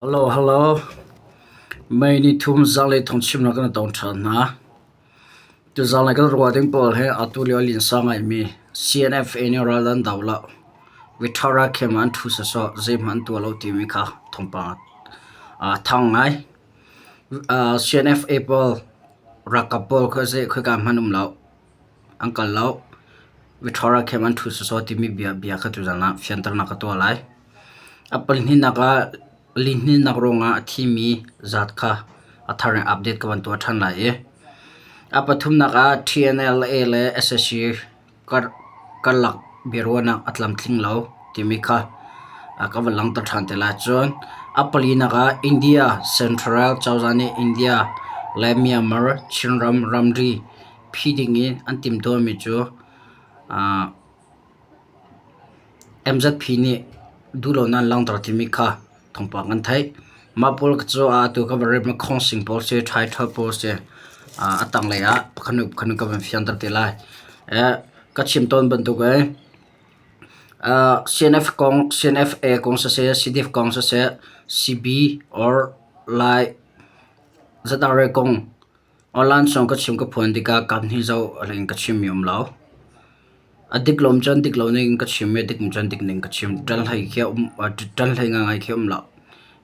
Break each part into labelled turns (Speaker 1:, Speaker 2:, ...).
Speaker 1: Hello, hello. May ni thum zanglei thawngchimnak kan tong ṭhan hna. Tu zanglei kan ruah ding pawl hi atu lio linsa ngaimi CNFA nih ral an do lo. Vithara khem an ṭhu sawsawh zeihmanh an tuah lo timi kha thawngpang a thang ngai. CNFA pawl ralkap pawl kha zei khoika hmanh um lo. An kal lo. Vithara khem an ṭhu sawsawh timi bia bia kha tuzan ah fianternak ka tuah lai. A pahnihnak ah lihninnak ruangah a thimi zat kha a thar in update ka van tuah ṭhan lai i a pathumnak ah TNLA le sac karlak biaruahnak a tlamtling lo timi kha ka van langhter ṭhan te lai. Cun a palinak ah India Central cozah nih India le Myanmar Chinram ramri phi ding in an timhtuahmi cu MZP nih duhlonak an langhter timi kha thawngpang kan theih. Mah pawl cu atu ka van rel Khawngsing pawl si, Ṭhaiṭha pawl si a tanglei ah pakhat hnu pakhat hnu ka van fianter te lai. Ka chim tawn bantuk in CNF kong, CNFA kong siseh, CDF kong siseh, CB or Lai ZRA kong Online chung ka chim ka phuan tikah kaphnih zoh in ka chimmi um lo. A dik lo cun dik lo ning in ka chim i a dik cun dik ning ka chim. Ṭan hlei khi a um ṭan hlei ngaingai khi a um lo.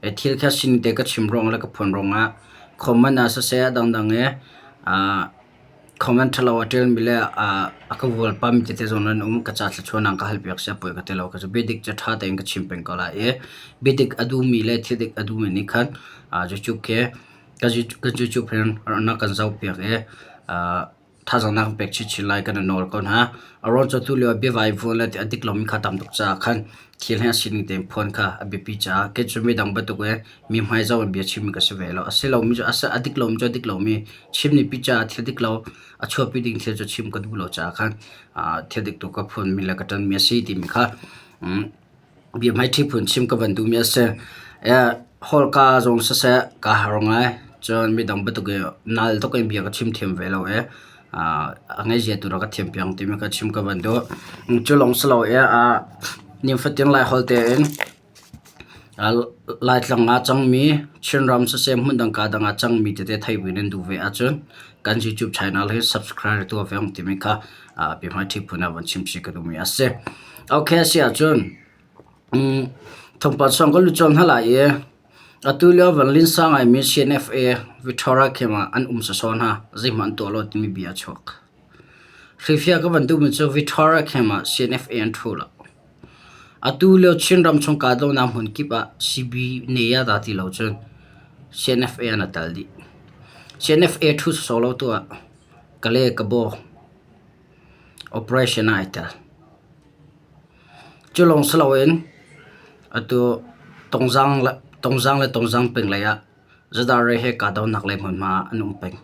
Speaker 1: Thil khi a sining te ka chim ruang le ka phuan ruangah comment ah siseh a dangdang i comment ṭhalo a ṭialmi le a ka vualpami tete zong nan um. Ka ca thluachuahnak ka halpiak si a poi ka ti lo. Biadik cu ṭha tein ka chim peng ko lai i biadik a duhmi le thil dik a duhmi nih khan YouTube khi Kan YouTube hin na kan zohpiak i thazaang na kan pek chinchin lai kan i nawl ko hna. A ruang cu tulio ah biavai vuan le a dik lomi kha tam tuk caah khan thil hi a sining tein phuan kha a biapi caah kei cu midang bantuk i mi hmai zoh in bia chimmi ka si ve lo. A si lomi cu a dik lomi cu a dik lomi chim nih pi caah thil dik lo a chuahpi ding thil cu chim ka duh lo caah khan thil dik tu ka phuanmi le ka ṭanmi a si timi kha Biahmaiṭhi phun chim ka van duhmi a si. Holhka zong siseh kaa harh ngai. Cun midang bantuk i nal tuk in bia ka chim thiam ve lo i a ngaihzia tu rak ka thiam piak timi kha chim ka van duh. Cu lawng si lo i nifatin Laiholh tein Laitlang ah cangmi Chinram siseh hmundang kaa dang ah cangmi tete theih buin nan duh ve ahcun kan YouTube channel hi subscribe tuah ve ung timi kha biahmaiṭhi phun ah van chim chih ka duhmi a si. Okay a si ahcun thawngpang chung kan lut colh hna lai i atu lio van linsa ngaimi CNFA Victoria Camp ah an um sawsawh hna zeihmanh an tuah lo timi bia a chuak. Hrifia ka van duhmi cu Victoria Camp ah CNFA an ṭhu lo. Atu lio Chinram chung kahdohnak hmun kip ah CB ne ah dah ti lo cun CNFA an i tel dih. CNFA ṭhu sawsawh lo tu ah Kale Kabaw operation ah ai tel. Cu lawng si loin atu Tongzang le Tongzang le Tongzang peng lei ah Zadare he kahdohnak lei hmunhma ah an um peng.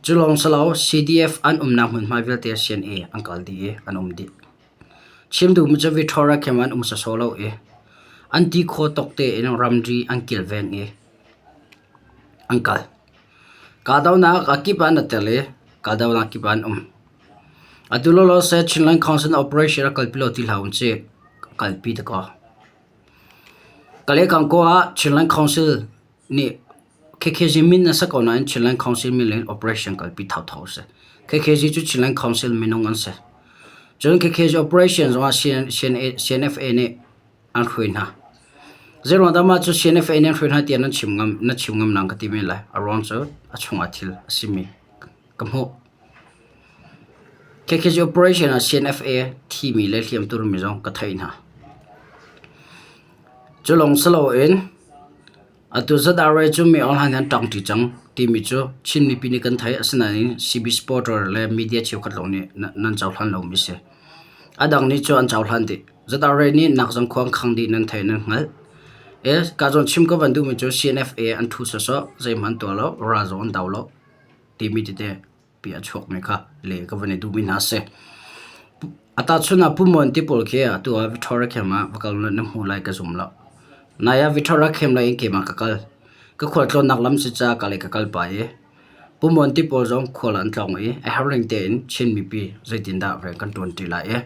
Speaker 1: Cu lawng si lo CDF an umnak hmunhma vialte CNA an kal dih i an um dih. Chim duhmi cu Victoria Camp an um sawsawh lo i an ti khawh tawk tein ramri an kilveng i an kal. Kahdohnak a kip ah an i tel i kahdohnak kip ah an um. Atu lawlaw seh Chinland Council operation a kalpi lo ti hlah un ci kalpi te ko. Kale-Kankaw ah Chinland Council nih KKG min a si ko nain Chinland Council min in operation kalpi thotho a si. KKG cu Chinland Council minung an si. Cun KKG operation zongah CNFA nih an hruai hna. Zeiruang dah mah cu CNFA nih an hruai hna tiah nan chim ngam na chim ngam nang ka ti men lai. A ruang cu a chungah thil a simi ka hmuh. KKG operation ah CNFA thimi le hliamturmi zong ka theih hna. Cu lawng si loin atu ZRA cu mi online an ṭangṭi cang timi cu Chin mipi nih kan theih. Asinain CB supporter le media cheukhat lawng nih nan cohlan lomi si. A dang nih cu an cohlan dih. ZRA nih nakzang khua an khang dih nan theih nan hngalh. E, ka zawn chim ka van duhmi cu CNFA an ṭhu sawsawh, zeihmanh an tuah lo, ral zong an do lo timi tete pi a chuakmi kha le ka van i duhmi hna a si. A tahchunh ah Pu Mon ti pawl khi atu ah Victoria Camp ah va kal na hmu lai ka zum lo. Nai ah Victoria Camp lei in keimah ka kal. Ka khualtlawnnak lam si caah ka lei ka kal pah i Pu Mon ti pawl zong khual an tlawng i a herning tein Chin mipi zeitindah rian kan ṭuanṭi lai i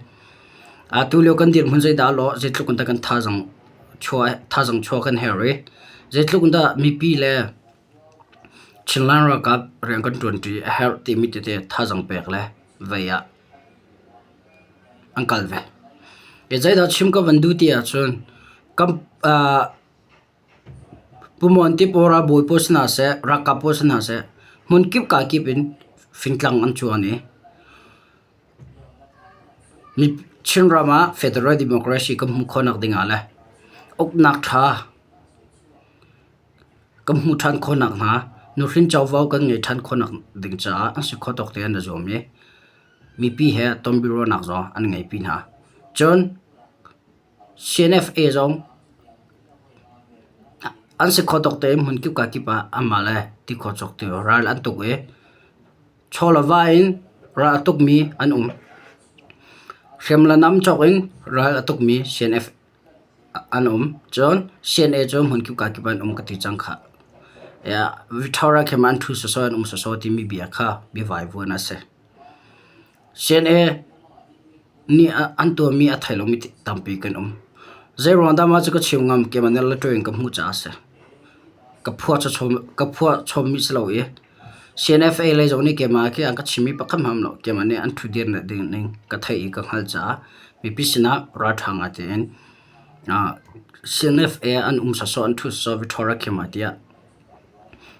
Speaker 1: atu lio kan dirhmun zeidah a lawh, zeitluk in dah kan thazaang chuah kan herh i. Zeitluk in dah mipi le Chinland ralkap rian kan ṭuanṭi a herh timi tete thazaang pek le vei ah an kal ve. Zeidah chim ka van duh ti ahcun kan Pu Muan Tip aw ralbawi pawl si hna seh, ralkap pawl si hna seh, hmunkip kakip in fingtlang an cuan i Chinram ah Federal Democracy kan hmuh khawhnak ding ah le uknak ṭha kan hmuh ṭhan khawhnak hnga nuhrin covo kan ngeih ṭhan khawhnak ding caah an si khawh tawk te an i zuam i mipi he tonbiaruahnak zong an ngeipi hna. Cun CNFA zong an si kho tawk tein hmunkip kakip ah anmah le ti khawh cawk ti ral an tuk i chaw le va in ral a tukmi an um. Hriam le nam cawk in ral a tukmi CNF an um. Cun CNA cu hmunkip kakip ah an um ka ti cang khah. Victoria khem ah an ṭhu sawsawh an um sawsawh timi bia kha biavaivuan a si. CNA nih an tuahmi a thei lomi tampi kan um. Zeiruang dah mah cu ka chim ngam keimah nih lottery in ka hmuh caah a si. Ka phuah chommi si lo i CNFA lei zong nih keimah khi an ka chimmi pakhat hmanh a um lo. Keimah nih an ṭhutdir ning ka theih i ka hngalh caah mipi sinah ralṭha ngai tein CNFA an um sawsawh an ṭhu sawsawh Victoria Khem ah tiah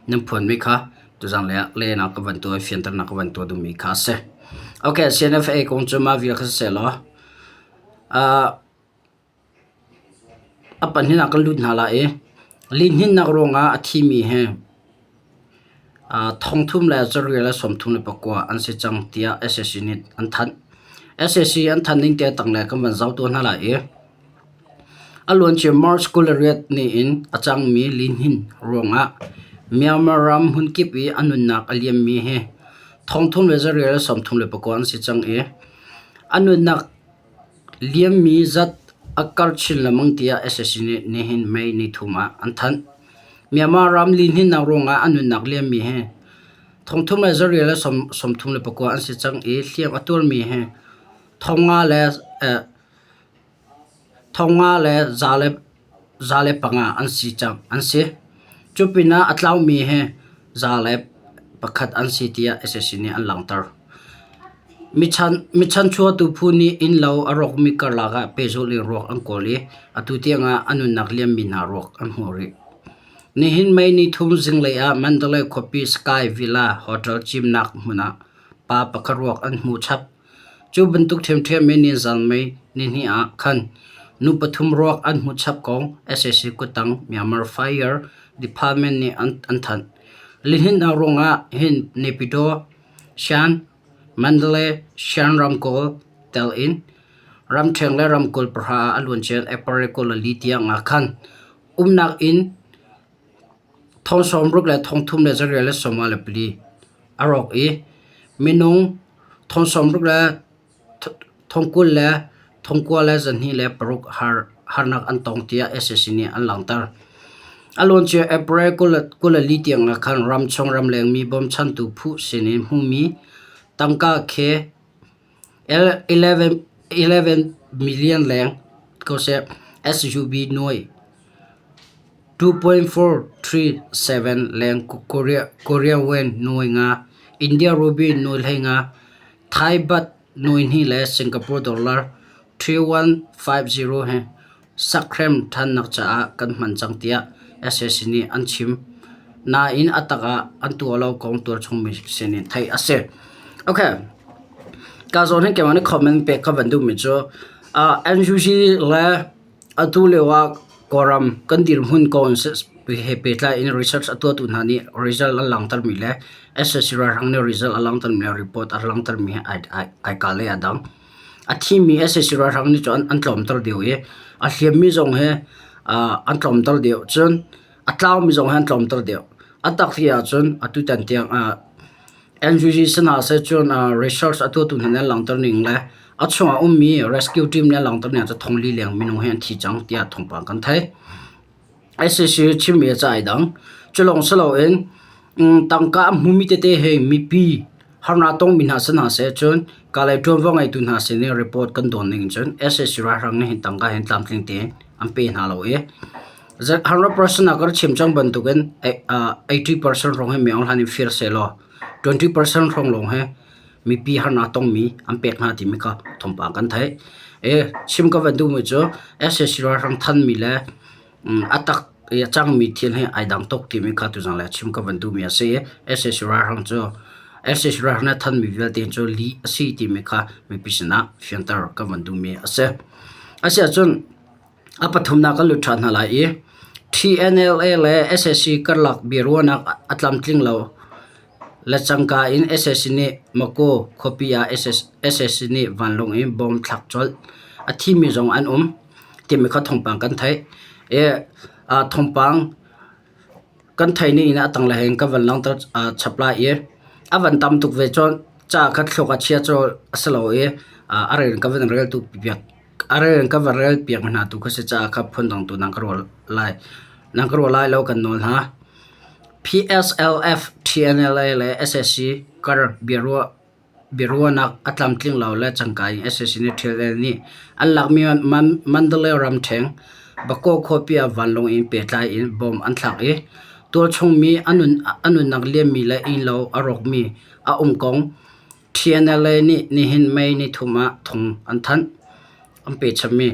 Speaker 1: Nan phuanmi kha tuzanglei ah lehnak ka van tuah i fianternak ka van tuah duhmi kha a si. Okay, CNFA kong cu mah vial kha siseh law a pahnih ah kan lut hna lai i lihninnak ruangah a thimi hi thongthum le carial le 39 an si cang tiah sac nih an thanh. Sac an thanh ning te tanglei kan van zoh tuah hna lai i A luancia March 28 ni in a cangmi lihnin ruangah Myanmar ram hmunkip i a nunnak a liammi hi thongthum le zarial le 39 an si cang i a nunnak liammi zat a karh chin lengmang tiah sac nih nihin May nithum ah an thanh. Myanmar ram lihninnak ruangah a nunnak liammi hi thongthum le zarial le 39 an si cang i hliam a tuarmi hi thongnga le Thongnga le 105 an si cang an si. Cu pinah a tlaumi hi 101 an si tiah sac nih an langhter. Mi chanchuahtu phu nih innlo a rawkmi karlak ah pehzulh in ruak an kawl i atu tiangah a nunnak liammi hna ruak an hmuh rih. Nihin May nithum zinglei ah Mandalay khuapi Sky Villa Hotel cimnak hmun ah pa pakhat ruak an hmuh chap. Cu bantuk ṭhiamṭhiam in nizaan May nihnih ah khan nu pathum ruak an hmuh chap kong sac kuttang Myanmar Fire Department nih an thanh. Lihninhnak ruangah hin Naypyidaw, Shan, Mandalay, Shan ramkulh tel in ramṭheng le ramkulh pahra ah a luancia April 24 tiang ah khan umnak inn thong 60 le thong 3 le zarial le 54 a rawk i minung thong 60 le thong 20 le thong 9 le 2 le paruk harnak an tong tiah sac nih an langhter. A luancia April 24 tiang ah khan ramchung ramleng mi bawmchantu phu sin in hmuhmi tangka khe 11 million leng ko seh SUB nuai 2.437 leng Korea wen nuai nga, India rupee nuai hlei nga, Thai baht nuai hnih le Singapore dollar 3150 he sakrem ṭhannak caah kan hman cang tiah sac nih an chim. Nain a tak ah an tuah lo kong tualchung mi sin in theih a si. Okay. Ka zawn hin keimah nih comment pek ka van duhmi cu uh, NUG le atu lio ah Kawlram kan dirhmun kong he pehtlai in research a tuahtu hna nih result an langhtermi le sac ralhrang nih result a langhtermi le report a langhtermi he ai ai ai kah le a dang. A thimi sac ralhrang nih cun an tlawmter deuh i a hliammi zong hi an tlawmter deuh. Cun a tlaumi zong hi an tlawmter deuh. A tak ti ahcun atutan tiang ah NUG si hna seh cun research a tuahtu hna nih an langhter ning le a chungah ummi rescue team nih an langhter ning cu thong li leng minung hi an thi cang tiah thawngpang kan theih. Sac chimmi a ca ai dang. Cu lawng si loin tangka a hmumi tete hi mipi harnak tongmi hna si hna seh cun kalay ṭuanvo ngeitu hna sin i report kan dawn ning cun sac ralhrang nih hin tangka hin tlamtling tein an pe hna lo i. 100% ah ka rak chim cang bantukin 80% hrawng hi Min Aung Hlaing nih fir sehlaw 20% hrawng lawng hi mipi harnak tongmi an pek hna timi kha thawngpang kan theih. Chim ka van duhmi cu sac ralhrang thanmi le a tak i a cangmi thil hi ai dang tuk timi kha tuzang le chim ka van duhmi a si i sac ralhrang cu sac ralhrang nih a thanmi vialte cu lih a si timi kha mipi sinah fianter ka van duhmi a si. Asiahcun a pathumnak kan lut ṭhan hna lai i TNLA le sac karlak biaruahnak a tlamtling lo le cangka in sac nih Mako khuapi ah sac nih vanlawng in bomb thlak colh. A thimi zong an um timi kha thawngpang kan theih. I thawngpang kan theih ning in a tanglei hin ka van langhter chap lai i a van tam tuk ve cun ca kha thluak a chia cu a si lo i a rel in ka van rel tu piak a rel in ka van rel piak hna tu kha si caah kha phundang tu nan ka ruah lai. Nan ka ruah lai lo kan nawl hna. PSLF, TNLA le sac kar biaruah biaruahnak a tlamtling lo le cangka in sac nih ṭhial nih an lakmi Mandalay ramṭheng Bako khuapi ah vanlawng in pehtlai in bomb an thlak i tualchung mi a nunnak liammi le innlo a rawkmi a um kong TNLA nih nihin May nithum ah thawng an thanh. An pechapmi.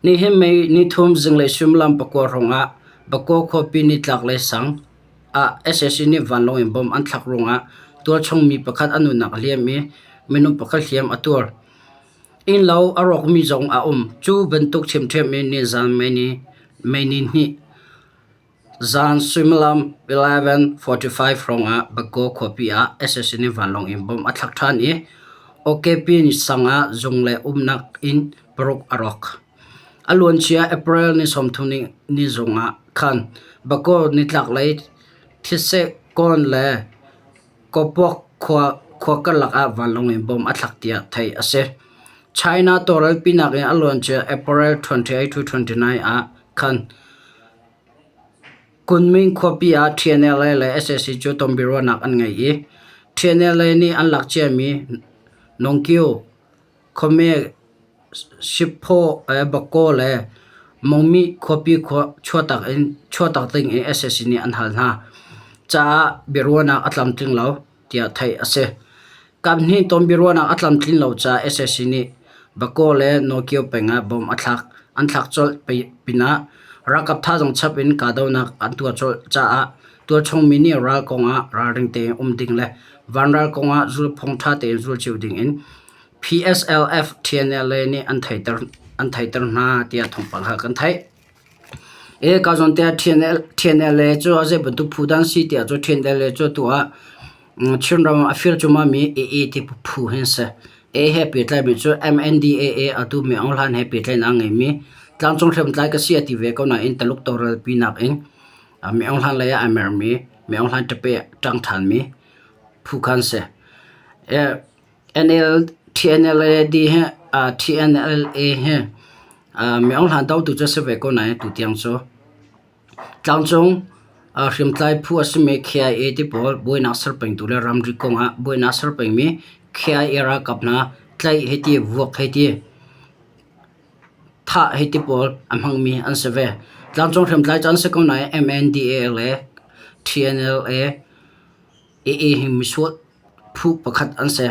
Speaker 1: Nihin May nithum zinglei suimilam pakua hrawng ah Bako khuapi nitlaklei sang ah sac nih vanlawng in bomb an thlak ruangah tualchung mi pakhat a nunnak a liam i minung pakhat hliam a tuar. Innlo a rawkmi zong a um. Cu bantuk ṭhiamṭhiam in nizan May ni hnih zan suimilam 11:45 hrawng ah Bago khuapi ah sac nih vanlawng in bomb a thlak ṭhan i Okepin sang ah zung le umnak inn paruk a rawk. A luancia April ni 30 ni zung ah khan Bago nitlaklei Thisekawn le Kawpuak khua karlak ah vanlawng in bomb a thlak tiah theih a si. China tawlrelpinak in a luancia April 28-29 ah khan Kunming khuapi ah TNLA le sac cu tonbiaruahnak an ngei i TNLA nih an lak ciami Nongkyu Khuame Siphaw Bakaw le Mongmi khuapi chuahtak ding in sac nih an hal hna caah biaruahnak a tlamtling lo tiah theih a si. Kaphnih tonbiaruahnak a tlamtlin lo caah sac nih Bakaw le Nokio peng ah bomb an thlak colh pinah ralkap thazaang chap in kahdohnak an tuah colh caah tualchung mi nih ral kong ah ralring tein um ding le vanral kong ah zulphung ṭha tein zul cio ding in PSLF TNLA nih an theihter hna tiah thawngpang kha kan theih. Ka zawn te ah TNLA cu a zei bantuk phu dah an si tiah cu TNLA cu atu ah Chinram ah a fir cuahmahmi AA ti phu hi an si. AA he pehtlaimi cu MNDAA atu Min Aung Hlaing he pehtlaihnak a ngeimi tlangcung hriamtlai ka si a ti ve ko nain Taluk tawlrelpi nakin Min Aung Hlaing lei ah ai mermi, Min Aung Hlaing ṭape a ṭang ṭhanmi phu kha an si. TNLA hi TNLA hi mi Aung Hlaing dotu cu a si ve ko nain tutiang cu tlangcung hriamtlai phu a simi KIA ti pawl buainak ser pengtu le ramri kong ah buainak ser pengmi KIA ralkap hna tlaih hei ti, vuak hei ti, thah hei ti pawl a hmangmi an si ve. Tlangcung hriamtlai cu an si ko nain MNDAA le TNLA AA hi misual phu pakhat an si.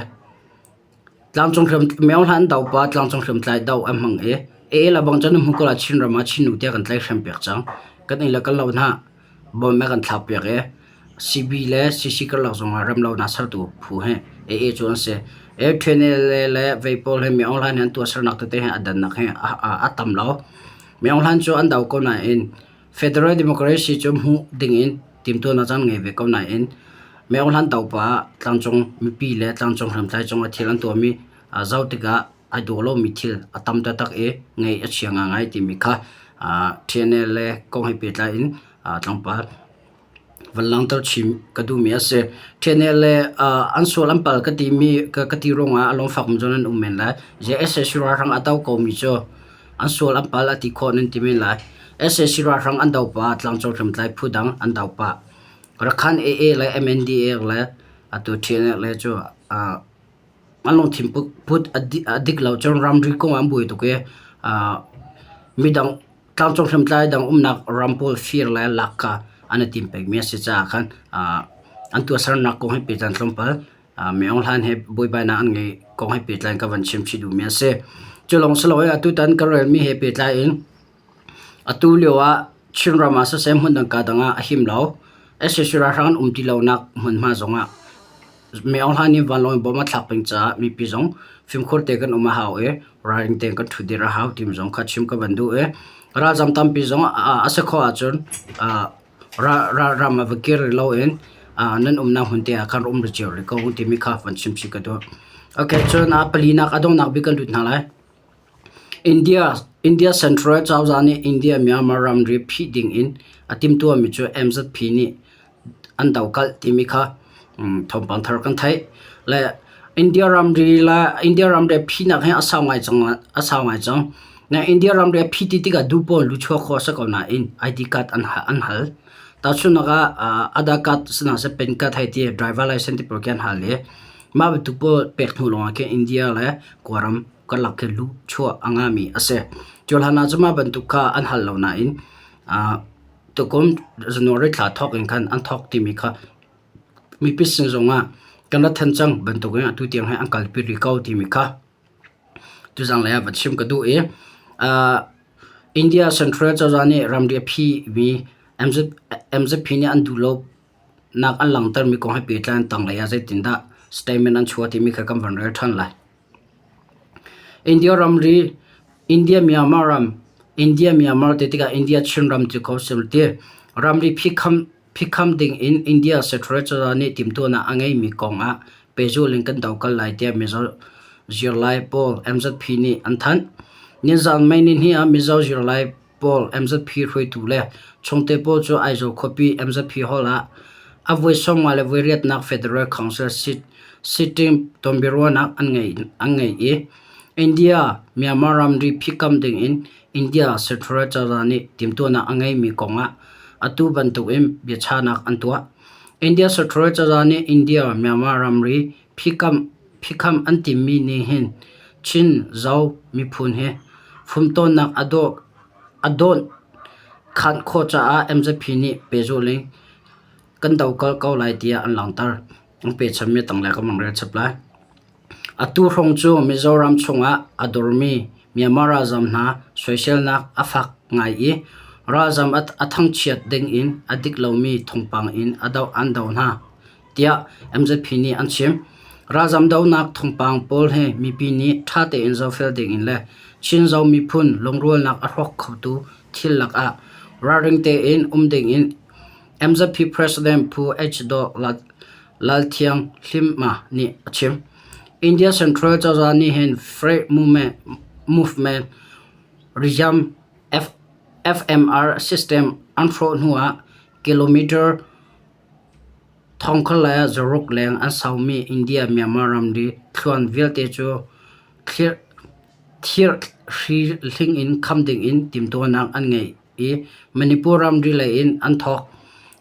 Speaker 1: Tlangcung hriam Myo hlan do pa tlangcung hriamtlai do an hmang i AA le bang cun hmu kala Chinram ah Chin nu tiah kan tlaihhrem piak cang. Kan inn le kan lo hna bom he kan thlak piak i CB le CC karlak zong ah remlonak sertu phu hi AA cu an si. TNLA le vei pawl hi Myo Hlan he an tuahsernak tete hi a dannak hi a tam lo. Myo Hlan cu an do ko nain Federal Democracy cu hmuh dingin timhtuahnak caan ngei ve ko nain Myo Hlan topa tlangcung mipi le tlangcung hriamtlai cungah thil an tuahmi zoh tikah ai dawh lomi thil a tam taktak i ngaih a chia ngaingai timi kha TNLA kong he pehtlai in tlangpal van langhter chin ka duhmi a si. TNLA an sual an pal ka timi ka ti ruangah a lungfakmi zong nan um men lai. Sac ralhrang a do komi cu an sual an pal a ti khawh nan ti men lai. Sac ralhrang an do pah, tlangcung hriamtlai phu dang an do pah. Rakhan AA le MNDAA le atu TNLA cu an lungthin put a dik lo cun ramri kong ah an buai tuk i midang. tlangcung hriamtlai dang umnak ram pawl fir le lak kha an i tim pengmi a si caah khan an tuahsernak kong he pehtlai tlawmpal Min Aung Hlaing he buaibainak an ngeih kong he pehtlai in ka van chim chih duhmi a si. Cu lawng si loin atutan ka relmi he pehtlai in atu lio ah Chinram ah siseh hmun dang kaa dang ah a him lo. Sac ralhrang an um ti lonak hmunhma zong ah Min Aung Hlaing nih vanlawng in bom a thlak peng caah mipi zong fimkhur te kan um a hau i ralring tein kan ṭhutdir a hau timi zong kha chim ka van duh i ralzam tampi zong a si khawh ahcun ram ah va kir rih loin nan umnak hmun te ah khan um rih cio rih ko timi kha van chim chih ka duh. Okay, cun a palinak a donghnak bik kan lut hna lai. India India Central cozah nih India Myanmar ramri phih ding in a timhtuahmi cu MZP nih an dokalh timi kha thawngpang thar kan theih. Le India ramri le India ramri phihnak hi a sau ngai cang a sau ngai cang. Na India ramri a phih ti tikah duh pawl luchuak khawh a si ko nain ID card an an hal. Tahchunhnak ah Aadhaar card si hna seh PAN card hei ti driver license ti pawl khi an hal i mah bantuk pawl pek hnu lawngah khin India le Kawlram karlak khi luchuah a ngahmi a si. Cu hlan ah cun mah bantuk kha an hal lo nain tukum January thla thawk in khan an thawk timi kha mipi sin zongah kan ra then cang bantukin atu tiang hi an kalpi rih ko timi kha tuzang lei ah va chim ka duh i India Central cozah nih ramri a phihmi MZP nih an duh lo nak an langhtermi kong he pehtlai in tanglei ah zeitindah statement an chuah timi kha kan van rel ṭhan lai. India ramri, India Myanmar ram, India Myanmar ti tikah India Chinram ti kho sim ti. Ramri phikham phikham ding in India Secretary cozah nih timhtuahnak a ngeimi kong ah pehzulh in kan dokal lai tiah Mizo zirlai pawl MZP nih an thanh. Nizaan May nihnih ah Mizo zirlai pawl MZP hruaitu le chungte pawl cu Aizawl khuapi MZP Hall ah a voi 50 le voi riatnak Federal Council sitting tonbiaruahnak an ngei i India Myanmar ramri phihkam ding in India Central cozah nih timhtuahnak a ngeimi kong ah atu bantuk in biachahnak an tuah. India Central cozah nih India Myanmar ramri phihkham an timmi nih hin Chin Zo miphun hi fumtawnnak a dawnh khanh khawh caah MZP nih pehzulh in kan dohkalh ko lai tiah an langhter. An pechanmi tanglei ka mang rel chap lai. Atu hrawng cu Mizoram chungah a dormi Myanmar ralzam hna soiselnak a fak ngai i ralzam a thangchiat ding in a dik lomi thawngpang in an doh hna. tiah MZP nih an chim. Ralzam dohnak thawngpang pawl hi mipi nih ṭha tein zohfel dingin le Chin-Zo miphun lungrualnak a hrawk khotu thil lakah ralring tein um dingin MZP President Pu H. Daw Lalthiang Hlimma nih a chim. India Central cozah nih hin Free Movement Regime FMR system an hrawh hnuah kilometer Thongkhal le zaruk leng an saumi India-Myanmar ramri thluan vialte cu thirhri hling in kham dingin timhtuahnak an ngei i Manipur ramri lei in an thawk.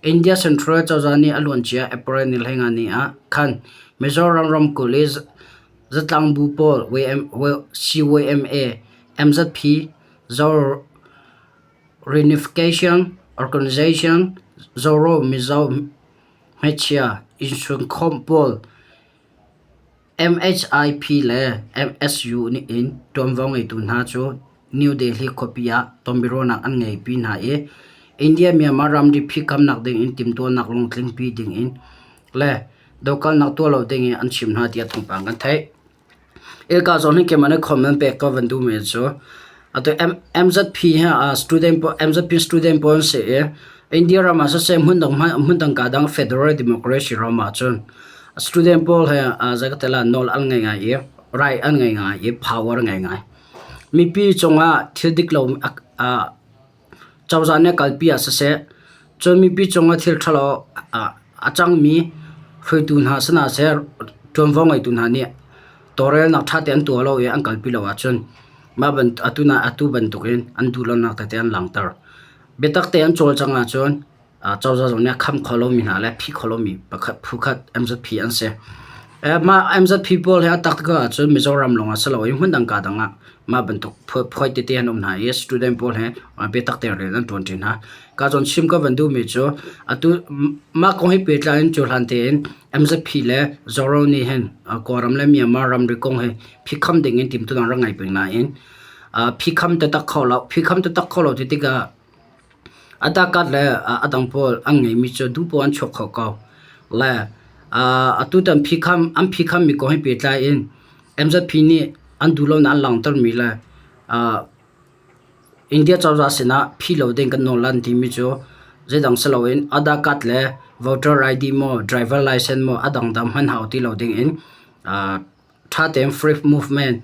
Speaker 1: India Central cozah nih a luancia April ni 15 ni ah khan Mizoram ramkulh i zatlangbu pawl CYMA, MZP, Reunification Organization, Zoro Mizo Hngakchia Innchungkhawmh pawl MHIP le MSU in ṭuanvo ngeitu hna cu New Delhi khuapi ah tonbiaruahnak an ngeihpi hna i India-Myanmar ramri phihkhamnak ding in timhtuahnak lungtlingpi ding in le dokalnak tuah lo ding in an chim hna tiah thawngpang kan theih. Ilka zawn hi keimah nih comment pek ka van duhmi cu atu MZP hi student MZP student pawl an si i India ram ah siseh hmundang hmundang ka dang federal democracy ram ah cun student pawl he zei ka ti lai nawl an ngei ngai i right an ngei ngai i power an ngei ngai. Mipi cungah thil dik lo Cozah nih a kalpi ah siseh, cun mipi cungah thil ṭhalo a cangmi hruaitu hna sinah siseh, ṭuanvo ngeitu hna nih tawlrelnak ṭha tein an tuah lo i an kalpi lo ahcun mah atu bantukin an duhlonak tete an langhter. Biatak tein an cawlcangh ahcun cozah zong nih a kham kho lomi hna le a phih kho lomi pakhat phukhat MZP an si. Mah MZP pawl hi a tak ko ahcun Mizoram lawng ah si lo i hmundang kaa dang ah mah bantuk phuai tete an um hna i student pawl he biatak tein rian an ṭuanṭi hna. Ka zawn chim ka van duhmi cu atu mah kong he pehtlai in cuhlan tein MZP le Zoro nih hin Kawlram le Myanmar ramri kong hi phikham ding in timhtuahnak rak ngei peng nain phikham taktak kho lo. Phikham taktak kho lo ti tikah A dakat le a dang pawl an ngeimi cu duh poah an chuak kho ko. Le atutan phikham an phikhammi kong he pehtlai in MZP nih an duh lonak an langhtermi le India cozah sinah phi lo ding kan nawl an timi cu zeidang si loin Aadhaar card le voter ID maw driver license maw a dangdang hman hau ti lo ding in Ṭha tein free movement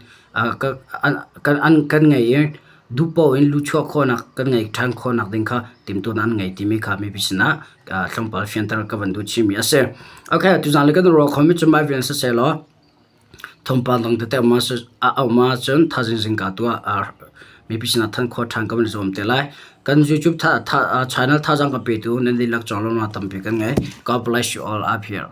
Speaker 1: kan ngei i duh paoh in luhchuah khawhnak kan ngeih ṭhan khawhnak ding kha timhtuahnak an ngei timi kha mipi sinah tlawmpal fianter ka van duh chihmi a si. Okay, tuzaan le kan ruah khomi cu mah vial siseh law thawngpang dang tete a um ahcun thaizing zingka tu ah mipi sinah thanh khawh ṭhan kan i zuam te lai. Kan YouTube channel thazaang ka petu nan dihlak cawng lawmhnak tampi kan ngei. God bless you all up here.